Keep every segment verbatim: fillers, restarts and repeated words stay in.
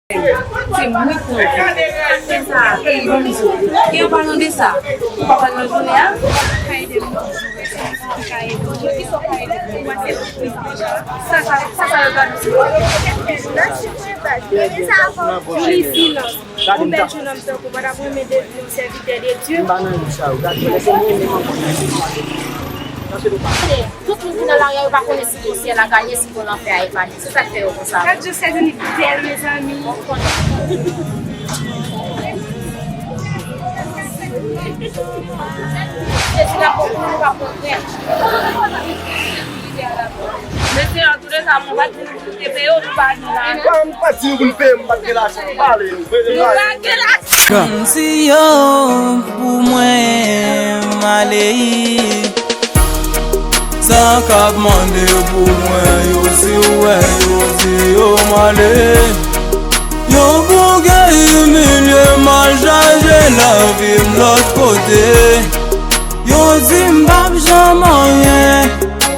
Se mwen k pran. Sa, e, bon, gen yon palan de sa. Ou pa pral nan jounen an? Ka ede m toujou, wè, se mwen ki ka ede m. Kisa w ka ede m? Sa, sa, sa, sa, yo ba nou. Jouni silans. Yon bèl jennonm tankou w pa t ap renmen devni yon sèvitè de Dye? Tout moun ki nan lari a, yo pa konnen si gon syèl a gaye, si gon lanfè a epanye. Se sa k fè yo konsa. Gad jan Sèdini bèl, mezanmi. Jezi la pran pou nou, pa pran krèch. Mesye, antouleka, mwen pa t vin pou te peye w, nou pa gen lajan. Mwen pa t di nou pou n peye, m pa t gen lajan. Pale, nou pa gen lajan. M di yo pou mwen m ale. Sa k ap mande pou mwen, yo di w wè, yo di yo m ale. Yo bouke, imilye m, al chache lavi m lòt kote. Yo di m p ap janm anyen,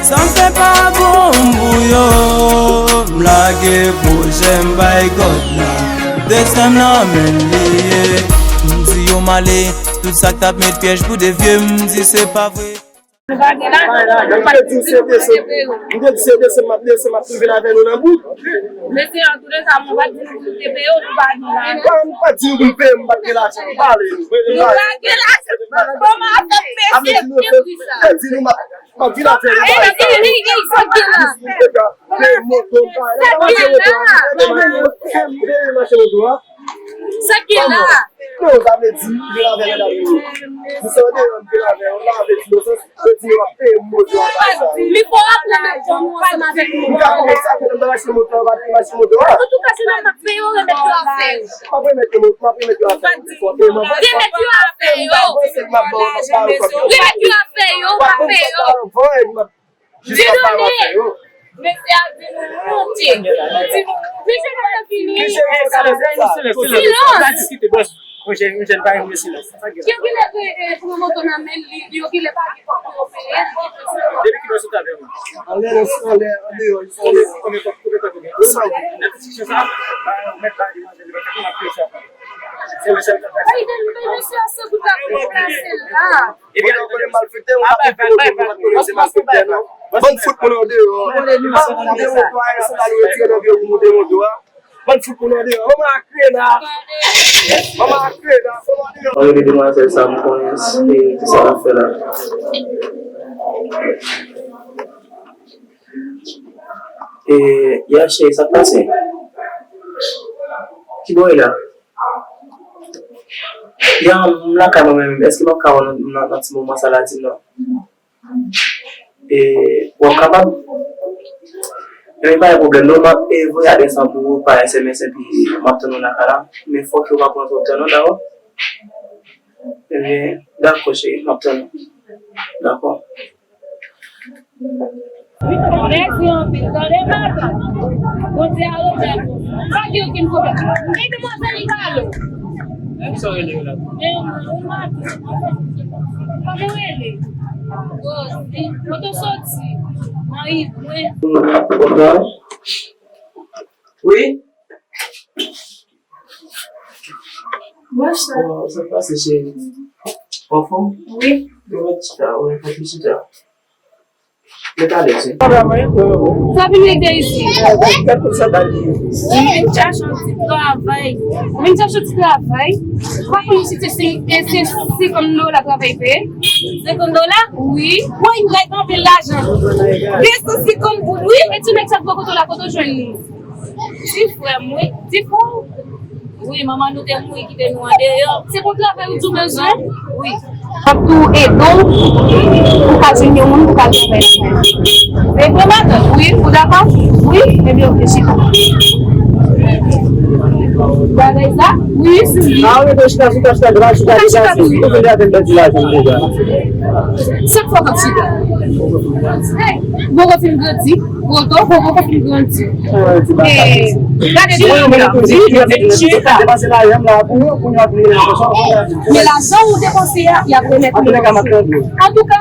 sa m fè pa bon pou yo. M lage pwojè m bay God la, desten m nan men l li ye. M di yo m ale, tout sa k t ap met pyèj pou devye m, m di se pa vre. Nou pa gen lajan. M te di se desanm, m te di se desanm m ap desanm, m ap rive avè nou nan bout. Mesye, antouleka, mwen pa t di nou pou nou te peye w, nou pa gen lajan. Mwen pa t di nou pou n peye m, m pa t gen lajan. Pale, nou pa gen lajan. Kòman avèk mesye ki di sa? M te di nou m ap, m ap vin avè nou. Ey, ey, ey, ey, sa k gen la? Peye moto, m pa, m pa mache moto a. Peye mache moto a. Sa k gen la? Non, sa vle di, vin avè medam yo. Di sa w deyò, vin avè yo, la vle di, non, sa vle di, yo ap peye m moto a, bay sa. Li fò aprann ap janm ou ansanm avèk nou. M ka konprann sa, fè m ta mache moto a, pa te mache moto a. Antouka, se nòmal, peye yo, remèt yo afè yo. M ap remèt yo, m ap remèt yo afè yo. Remèt yo afè yo. Remèt yo afè yo, pa peye yo. Di nou. Mesye a di nou monte. Di nou, mesye pa fini. Silans. Silans. Yo genlè pran moto nan men li, yo genlè pa gen kòb pou yo peye. Depi kilè w sot avè mwen? Anlè, anlè, andeyò. Konbyen, konbyen, konbyen tan konnen? Konbyen tan konnen? Sa w di? Nan diskisyon sa, mèt ba li manje, li pa konn ap peye sa. Se yon sèl kòb. Ay, mesye a se pou ta pou kase la. Ebyen, nou konnen malfektè, nou pa konn konnen se malfektè, non. Bann fout moun andeyò. Bann moun andeyò, sandal yo retire nan pye pou monte moto a. Bann fout moun andeyò. Manman a krena. Manman a krena. Manman andeyò. Mwen rele demwazèl sa, m konnen se ki sa l ap fè la. E, ya, cheri, sa k pase? Kibò w ye la? Ya, m lakay mwen menm, èske m ap ka wè w nan, nan, nan ti moman sa la, di m non? E, w ap kapab? Ebyen, pa gen pwoblèm, non, m ap, e, voye adrès lan pou ou pa S M S, epi m ap tann ou lakay la. Men fòk ou pa pran twòp tan, non, dakò? Ebyen, dakò, cheri, m ap tann ou. Dakò. Mèsi anpil, tande matant. Bondye a remèt ou. Pa gen okenn pwoblèm. E demwazèl li pale w. Sa w rele yo la? E, ou matant. Kòman w rele? Rosie. Kote w soti? Nan Ivwen. Wi. Bonjou. Bon, sa k pase, cheri? Ou anfòm? Wi. Bon, mèt chita, wi, mèt chita. Mèt alèz, wi. Sa vin rete isi? Wi, m chache yon ti travay. Ou vin chache yon ti travay? Ou pa konn si se, se, se senkant dola travay peye? Senkant dola? Wi. Woy, m bay anpil lajan. De san senkant goud, wi. E ti nèg sa k bò kote w la, kote w jwenn li? Ti frè m, wi. Ti frè w? Wi, manman nou te mouri, kite nou andeyò. Se pou travay ou di w bezwen? M ap tou ede w pou w ka jwenn yon moun pou w ka travay lakay li. E vre, matant? Wi, ou dakò? Wi? Ebyen, oke, chita. Bagay sa? Wi, se li. A, wi, chita, chita, chita, chita, chita, chita, chita, chita, chita, chita, chita, chita. Sa k fè w p ap chita? Hey, poko fin grandi, poto, poko fin grandi. Hey, gade de la. Men lajan ou depanse a, y ap remèt ou. Antouka,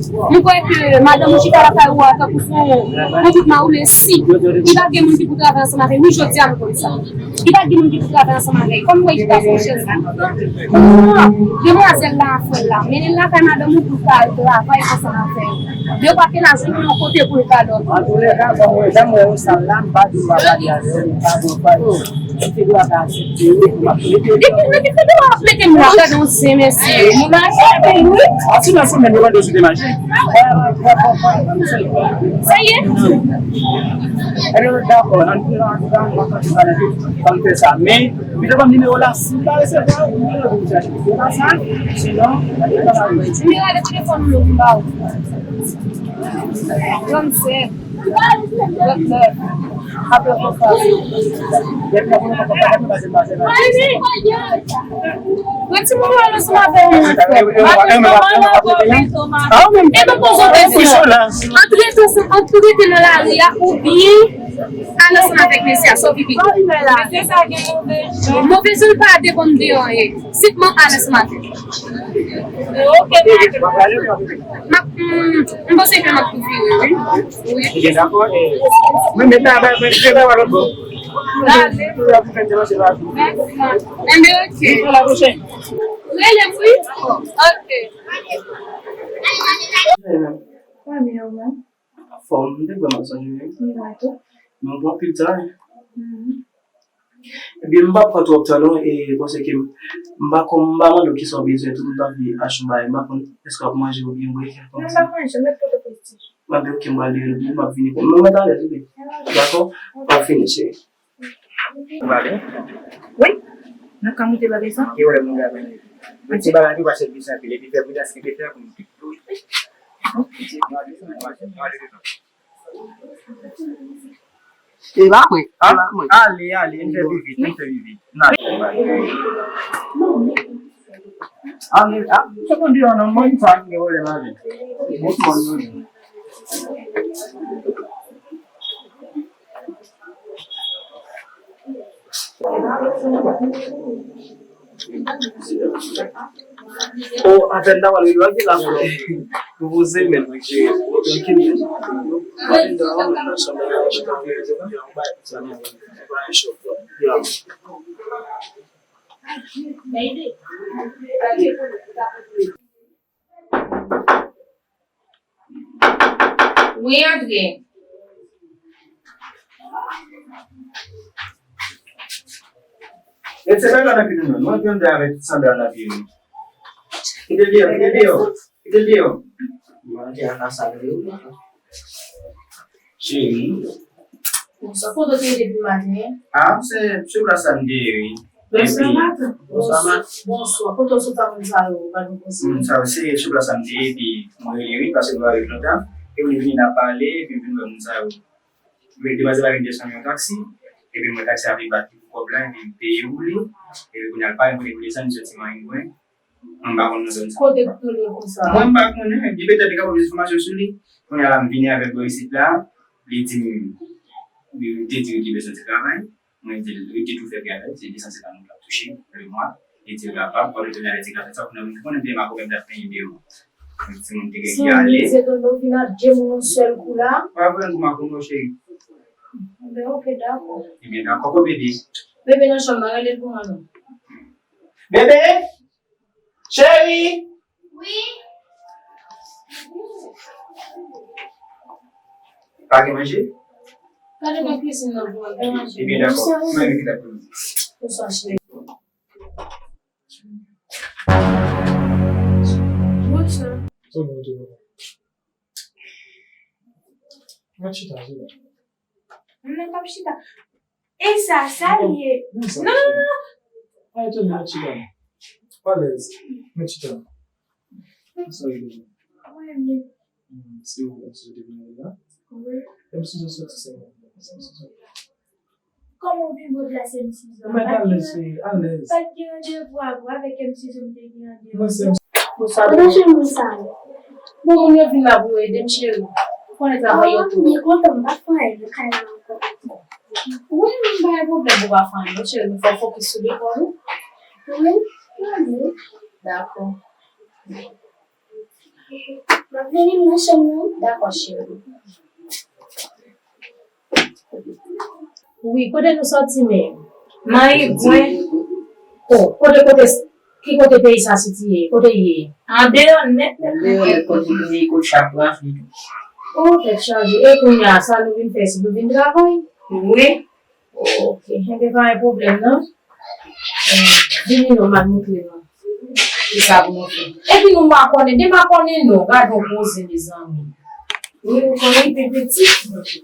M kwè ke madanm ou chita lakay ou a tankou se yon, yon bout mawoule si li pa gen moun ki pou travay ansanm avè l. Wi, jodi a m konn sa. Li pa gen moun ki pou travay ansanm avè l. Kòm m wè li chita sou yon chèz la, pran demwazèl la a frè l la, mennen l lakay madanm ou pou l ka al travay ansanm avè l. Yo pa te la jwenn yon kote pou l ka dòmi. Antoulèka, jan m wè, jan m wè yo sa la, m pa di w pa pale avè yo, m pa di w pa. Ou te dwe ta aksepte wi pou m ap mete w. Depi nan ki fè dwa w ap mete m la? Gade yon zen mesye. Ou mache avè l wi. A, si nan semèn yo mande w si w te mache. Sa ye? Ebyen, dakò, nan, nan, nan, nan, nan, nan, fè sa. Men, li te ban m nimewo la, si m pa resevwa, ou mande pou m chache. Se pa sa, sinon, m ap gade telefòn ou yo pou m ba ou. Trannsenk. Mwen ti moun wè nou sou maten ou mwen frè. E mwen poze w kesyon. Antre nan lari a oubyen al ansanm avèk mesye a, sa w prefere? Move jan l pa depann de anyen. Senpman al ansanm avè l. M ap, m, m panse ke m ap prefere, wi. Wi. Ebyen, dakò. Mwen, men ta, mwen, mwen, mwen, mwen, lòt bò. Mèsi. Enben, oke. Rele m, wi. Oke. Anfòm, m te vrèman sonje w. Mwen tou. Mwen pran anpil tan. Ebyen, m p ap pran twòp tan non, e, paske m, m pa konn, m pa mande w kisa w bezwen tou, m t anvi achte yon bagay, m pa konn èske w ap manje oubyen bwè, kèlkonk ti. Non, m p ap manje, m ret Pòtoprens ti jan. M ap di, oke, m pral leve, m ap vini pou mwen, mwen talè, tou. Dakò? W ap fini, cheri. Ou va byen? Wi. Nan ka moute bagay sa? Ki wè moun la vini? Mete bagay ki pa sèvi sa, epi fè pridans, epi fè pou nou. E pa mwen, e pa mwen. Ale, ale, n fè pi vit, n fè pi vit. N ale. Ale, a, se konn di an nan mòn sa ki gen pwoblèm avè l. Bon, mòn yo. O, apèn ta pral rive, wè ki la. Pou poze men, mwen, trankil. Apèn ta pral nan chanm la, chita, chita, chita. Wi, antre. E se sa k ap fè nou, nou antre avèk sandal nan pye nou. Kite l deyò, kite l deyò, kite l deyò. Mwen antre ak sandal yo. Cheri. Bonswa, kote w te ye depi maten an? A, se sou plas la m te ye, wi. Bonswa, madanm. Bonswa, madanm. Bonswa, kote w sot ak moun sa yo? Ou pa gen konsèy? Moun sa yo, se sou plas la m te ye, epi mwen rele, wi, paske nou pa ret lontan. Epi li vini, n ap pale, epi m vin wè moun sa yo. Men demwazèl la vin desann yon taksi, epi m wè taksi a vle bat li pou kòb la, epi m peye pou li, epi kounye a l pa gen kote pou desann, li soti manyen mwen. Mwen m pa konn nan zòn sa. Kote k tole konsa? Mwen m pa konnen, li petèt li ka ba m plis enfòmasyon sou li. Kounye a la m vini avè l bò isit la, li di m, li te di l li bezwen ti travay. Mwen di l, li te tou fè travay, se de san senkant goud l ap touche le mwa. Li di l kapab, pa retounen avè ti kafe sa, kounye a mwen konnen byen m a konprann m t ap peye byen. Timoun te gen ki ale. Sanble se tonton vin ap dye moun yon sèl kou la. Pa pran kou m a kou non, cheri. Enben, oke, dakò. Ebyen, dakò, ko bebe? Bebe nan chanm nan, rele l pou mwen non. Bebe! Cheri! Wi? Pa gen manje? Gade nan kwizin nan pou mwen, gen manje. Ebyen, dakò. Mwen, mwen, dakò. Bonswa, cheri. Bonswa. Tout bon, tout bon. Mwen chita, chita. Mwen pap chita. E sa, sa l ye? Non, non, non, non. Pa etone, mwen chita. Alèz. Mwen chita. Sa l ye? Mwen byen. Hmm, se ou, M C J te vin la? Wi. M C J soti se mwen. M C J. Kòman w vin bò de la se M C J? Mwen alèz, cheri, alèz. Pa t gen randevou avè w, avèk M C J m te gen randevou. Mwen se M C J. Bonswa, tonton cheri, moun sa yo. Bon, moun yo vin la pou yo ede m, cheri. Ou konnen travay yo tou. Byen kontan, m pa fè anyen nan kay la ankò. Wi, m pa gen pwoblèm pou w pa fè anyen, non, cheri, men fò w fokis sou lekòl ou. Wi, wi. Dakò. Ap vini nan chanm nan? Dakò, cheri. Wi, kote nou sòti menm? Nan Igwen. Oh, kote, kote, ki kote peyi sa sitiye? Kote l ye? Andeyò nèt, nèt, nèt, nèt, kote nou ye, kote chak rafi. Oh, tèt chaje. E kounye a, sa nou vin fè, si nou vin travay? Wi. Ok, enben pa gen pwoblèm non. Eh, vini non, m al montre nou. Ki sa pou nou fè? Epi nou makònen, demakònen non, gad yon koze, mezanmi. Wi, ou konnen pi piti. Wi.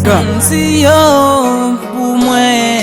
Konn si yo pou mwen.